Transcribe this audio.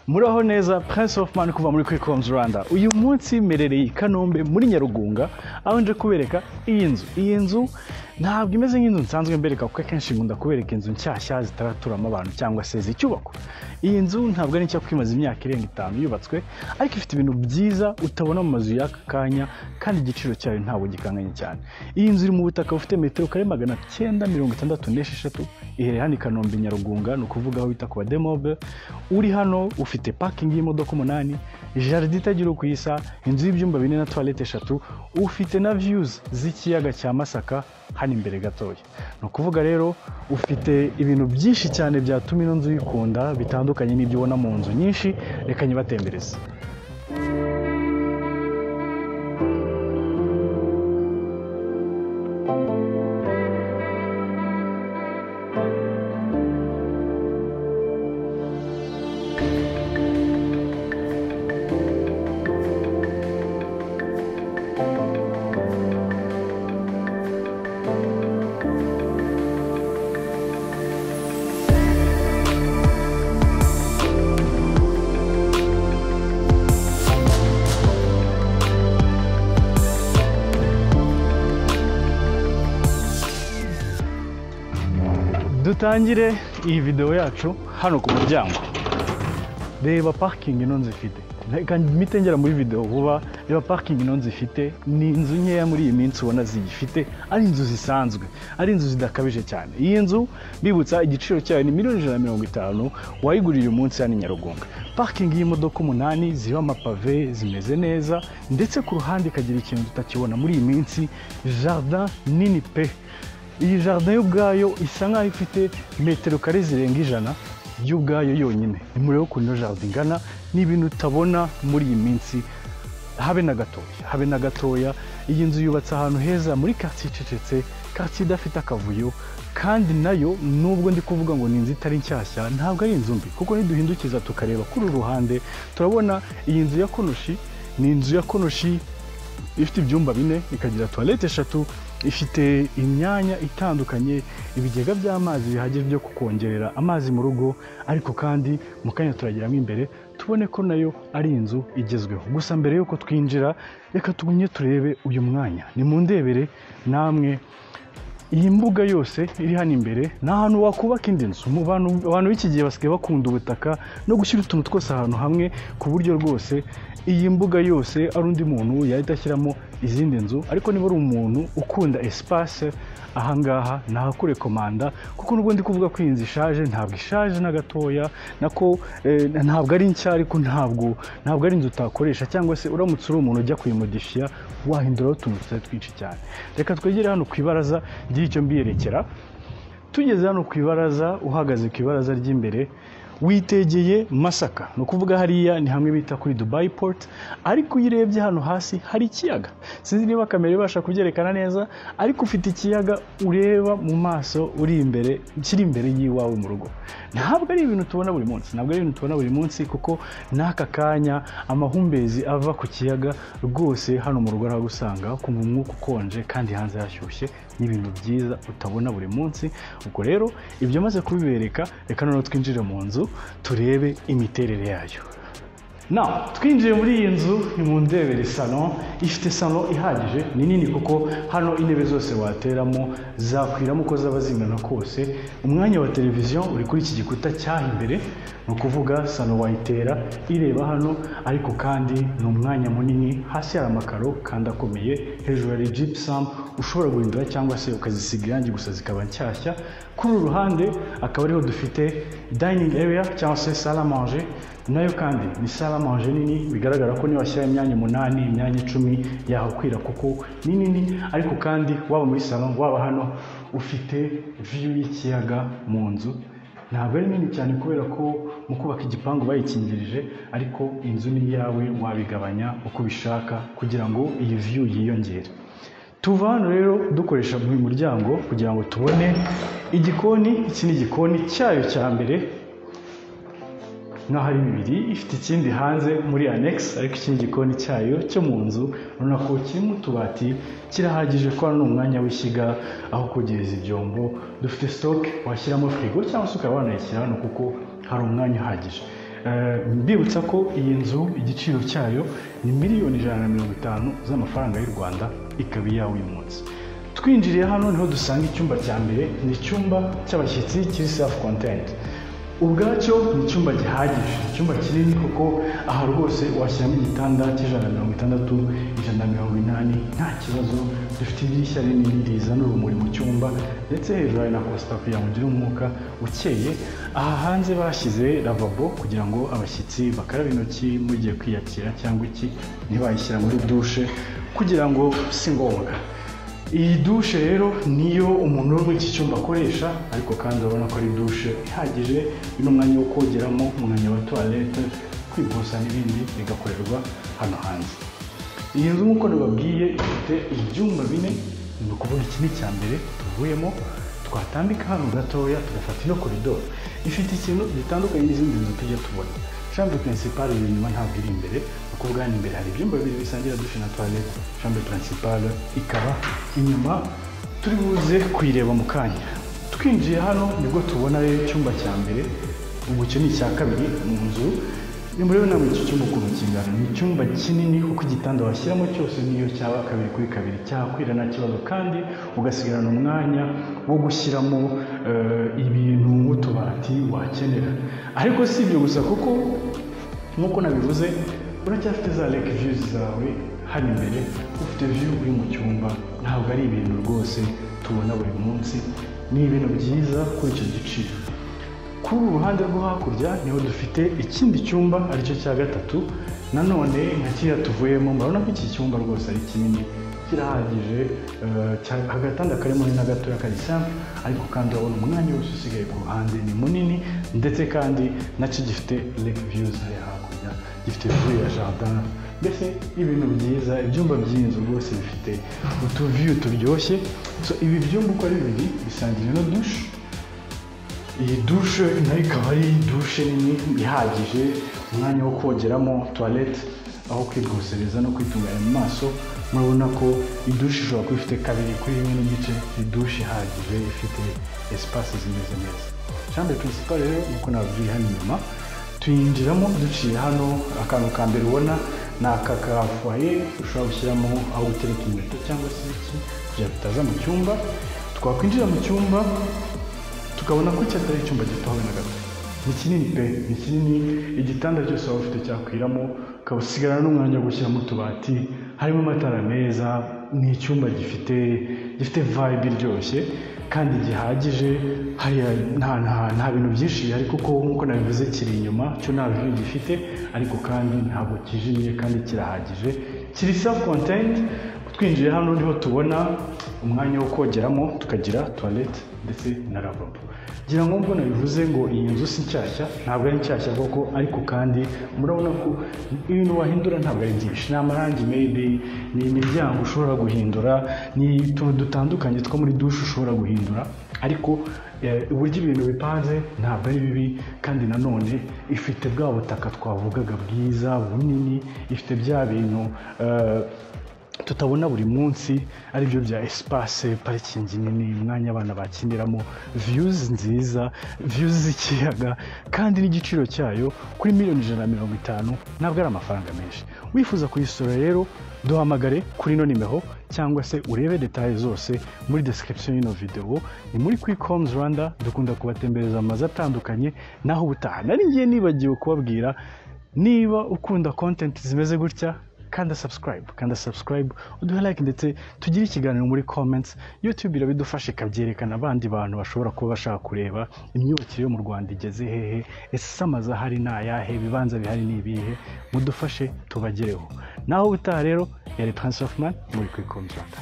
Muraho neza, Prince of Man kuva muri Quick Homes Rwanda. Uyu munsi mperereye i Kanombe muri Nyarugunga, aho nje kubereka iyi nzu. Iyi nzu ntabwo imeze nk'inzu nsanzwe mbereka, kuko akenshi nkunda kubereka inzu nshyashya zitaraturamo abantu cyangwa se zicyubakwa. Iyi nzu ntabwo ari nshya kuko imaze imyaka irenga 5 yubatswe, ariko ifite ibintu byiza utabona mu mazu y'aka kanya, kandi igiciro cyayo ntabwo gikanganye cyane. Iyi nzu iri mu butaka bufite metero kare 966, iherereye hano i Kanombe Nyarugunga, ni ukuvuga aho bita ku Bademobe. Uri hano ufite parking y'imodoka 8, jardin itagira uko isa, inzu y'ibyumba 4 na toilette 3, ufite na views z'ikiyaga cya Masaka hano imbere gatoya. Ni ukuvuga rero ufite ibintu byinshi cyane byatuma ino nzu uyikunda, bitandukanye n'ibyo ubona mu nzu nyinshi. Reka nyibatembereze. Dutangire iyi video yacu hano ku muryango. Reba parking ino nzu ifite. Reka mpite ngera muri video vuba. Reba parking ino nzu ifite. Ni inzu nkeya muri iyi minsi ubona ziyifite, ari inzu zisanzwe, ari inzu zidakabije cyane. Iyi nzu bibutsa igiciro cyayo ni 150,000,000, wayigurira uyu munsi hano i Nyarugunga. Parking y'imodoka 8 ziba amapave, zimeze neza, ndetse ku ruhande ikagira ikintu tutakibona muri iyi minsi, jardin nini pe. Iyi jardin y'ubwayo isa nkaho ifite metero kare zirenga 100 y'ubwayo yonyine. Nimurebe ukuntu ino jardin ingana, ni ibintu utabona muri iyi minsi habe na gatoya, habe na gatoya. Iyi nzu yubatse ahantu heza muri quartier icecetse, quartier idafite akavuyo, kandi nayo nubwo ndi kuvuga ngo ni inzu itari nshyashya, ntabwo ari inzu mbi, kuko niduhindukiza tukareba kuri uru ruhande turabona iyi nzu ya konoshi. Ni inzu ya konoshi ifite ibyumba 4, ikagira toilette 3, ifite imyanya itandukanye, ibigega by'amazi bihagije byo kukongerera amazi mu rugo, ariko kandi mu kanya turagiramo imbere tubone ko nayo ari inzu igezweho. Gusa mbere yuko twinjira, reka tugumye turebe uyu mwanya. Nimundebere namwe iyi mbuga yose iri hano imbere, ni ahantu wakubaka indi nzu. Mu bantu b'iki gihe basigaye bakunda ubutaka no gushyira utuntu twose ahantu hamwe, ku buryo rwose iyi mbuga yose ari undi muntu yahita ashyiramo izindi nzu. Ariko niba ari umuntu ukunda espace, ahangaha nahakurekomanda, kuko nubwo ndi kuvuga ko iyi nzu ishaje, ntabwo ishaje na gatoya, nako ntabwo ari nshya, ariko ntabwo ari inzu utakoresha, cyangwa se uramutse uri umuntu ujya kuyimodifiya wahinduraho utuntu tutari twinshi cyane. Reka twegere hano ku ibaraza ngire icyo mbiyerekera. Tugeze hano ku ibaraza, uhagaze ku ibaraza ry'imbere witegeye Masaka, ni ukuvuga hariya ni hamwe bita kuri Dubai Port, ariko iyo urebye hano hasi hari ikiyaga. Sinzi niba kamera ibasha kubyerekana neza, ariko ufite ikiyaga ureba mu maso uri imbere, kiri imbere y'iwawe mu rugo. Ntabwo ari ibintu tubona buri munsi, ntabwo ari ibintu tubona buri munsi, kuko n'aka kanya amahumbezi ava ku kiyaga rwose hano mu rugo aragusanga, ukumva umwuka ukonje kandi hanze hashyushye. Ni ibintu byiza utabona buri munsi. Ubwo rero ibyo maze kubibereka, reka noneho twinjire mu nzu turebe imiterere yayo. Now, twinjiye muri iyi nzu, nimundebere salon. Ifite salon ihagije, ni nini kuko hano intebe zose wateramo zakwiramo uko zaba zingana kose. Umwanya wa televiziyo uri kuri iki gikuta cyaha imbere, ni ukuvuga salon wayitera ireba hano, ariko kandi ni umwanya munini. Hasi hari amakaro kandi akomeye, hejuru hari gypsum ushobora guhindura cyangwa se ukazisiga irangi gusa zikaba nshyashya. Kuri uru ruhande akaba ariho dufite dining area cyangwa se salle à manger, nayo kandi ni salle à manger nini, bigaragara ko niba washyira imyanya 8, imyanya 10 yahakwira kuko ni nini. Ariko kandi waba muri salon waba hano ufite view y'ikiyaga mu nzu. Ntabwo ari nini cyane kubera ko mu kubaka igipangu bayikingirije, ariko inzu ni iyawe, wabigabanya uko ubishaka kugira ngo iyi view yiyongere. Tuva hano rero dukoresha uyu muryango kugira ngo tubone igikoni. Iki ni igikoni cyayo cya mbere, nkaho ari bibiri, ifite ikindi hanze muri annex, ariko iki ni igikoni cyayo cyo mu nzu. Urabona ko kirimo utubati, kirahagije ko hano ni umwanya w'ishyiga aho kogereza ibyombo. Dufite stock washyiramo firigo cyangwa se ukaba wanayishyira hano kuko hari umwanya uhagije. Mbibutsa ko iyi nzu igiciro cyayo ni 150,000,000 z'amafaranga y'u Rwanda, ikaba iyawe uyu munsi. Twinjiriye hano niho dusanga icyumba cya mbere, ni icyumba cy'abashyitsi kiri self contained. Ubwacyo ni icyumba gihagije, icyumba kinini kuko aha rwose washyiramo igitanda cy'160, 180 nta kibazo. Dufite idirishya rinini rizana urumuri mu cyumba, ndetse hejuru hari na kosita kugira ngo ugire umwuka ukeye. Aha hanze bashyize lavabo kugira ngo abashyitsi bakarabe intoki mugiye kwiyakira cyangwa iki, ntibayishyira muri dushe kugira ngo si ngombwa. Iyi dushe rero niyo umuntu uri muri iki cyumba akoresha, ariko kandi urabona ko ari dushe ihagije, ni umwanya wo kogeramo, umwanya wa toilette, kwiborosa n'ibindi bigakorerwa hano hanze. Iyi nzu nk'uko nababwiye ifite ibyumba 4, ni ukuvuga iki ni icya mbere tuvuyemo, twatambika hano gatoya tugafata ino koridoro. Ifite ikintu gitandukanye n'izindi nzu tujya tubona. Chambre principale iri inyuma ntabwo iri imbere, ni ukuvuga hano imbere hari ibyumba 2 bisangira dushe na toilette, chambre principale ikaba inyuma, turi buze kuyireba mu kanya. Twinjiye hano nibwo tubona rero icyumba cya mbere, ubu icyo ni icya kabiri mu nzu. Nimurebe namwe iki cyumba ukuntu kingana, ni icyumba kinini kuko igitanda washyiramo cyose niyo cyaba 2 kuri 2 cyakwira nta kibazo, kandi ugasigarana umwanya wo gushyiramo ibintu nk'utubati wakenera. Ariko si ibyo gusa kuko nk'uko nabivuze uracyafite za lake views zawe hano imbere, ufite view uri mu cyumba, ntabwo ari ibintu rwose tubona buri munsi, ni ibintu byiza kuri icyo giciro. Kuri uru ruhande rwo hakurya niho dufite ikindi cyumba aricyo cya gatatu, nanone nka kiriya tuvuyemo. Murabona ko iki cyumba rwose ari kinini, kirahagije, agatanda karimo ni na gatoya kari simple, ariko kandi urabona umwanya wose usigaye ku ruhande ni munini, ndetse kandi nacyo gifite lake views hariya hakurya, gifite view ya jardin, mbese ibintu byiza. Ibyumba by'iyi nzu rwose bifite utu view turyoshye. So ibi byumba uko ari bibiri bisangira ino douche. Iyi dushe nayo ikaba ari dushe nini ihagije, umwanya wo kogeramo, toilette, aho kwiborosereza no kwitunganya mu maso. Murabona ko idushe ishobora kuba ifite 2 kuri 1.5, idushe ihagije ifite espace zimeze neza. Chambre principale rero nkuko nababwiye hano inyuma, tuyinjiramo duciye hano. Akantu ka mbere ubona ni aka ka foyer ushobora gushyiramo aho gutereka inkweto cyangwa se iki kugira bitaza mu cyumba. Twakwinjira mu cyumba tukabona ko iki atari icyumba gito habe na gato, ni kinini pe, ni kinini. Igitanda cyose waba ufite cyakwiramo, ukaba usigarana n'umwanya wo gushyiramo utubati, harimo amatara meza. Ni icyumba gifite vibe iryoshye kandi gihagije. Hariya nta bintu byinshi bihari kuko nk'uko nabivuze kiri inyuma, cyo nta view gifite, ariko kandi ntabwo kijimye kandi kirahagije, kiri self contained. Twinjiye hano niho tubona umwanya wo kogeramo, tukagira toilette ndetse na lavabo. Ngira ngo mbona bivuze ngo iyi nzu si nshyashya, ntabwo ari nshyashya koko, ariko kandi murabona ko ibintu wahindura ntabwo ari byinshi. Ni amarangi maybe, ni imiryango ushobora guhindura, ni utuntu dutandukanye two muri dushe ushobora guhindura, ariko uburyo ibintu bipanze ntabwo ari bibi. Kandi nanone ifite bwa butaka twavugaga bwiza bunini, ifite bya bintu tutabona buri munsi, aribyo bya espace, parikingi nini, umwanya abana bakiniramo, views nziza, views z'ikiyaga, kandi n'igiciro cyayo kuri 150,000,000 ntabwo ari amafaranga menshi. Wifuza kuyisura rero duhamagare kuri ino nimero cyangwa se urebe details zose muri description y'ino video. Ni muri Quick Homes Rwanda, dukunda kubatembereza amazu atandukanye. Naho ubutaha nari ngiye nibagiwe kubabwira, niba ukunda content zimeze gutya kanda subscribe, uduhe like, ndetse tugire ikiganiro muri comments. YouTube irabidufasha ikabyerekana abandi bantu bashobora kuba bashaka kureba imyubakire yo mu Rwanda igeze hehe, ese amazu ahari ni ayahe, ibibanza bihari ni ibihe, mudufashe tubagereho. Naho ubutaha rero yari Prince of Man muri Quick Homes Rwanda.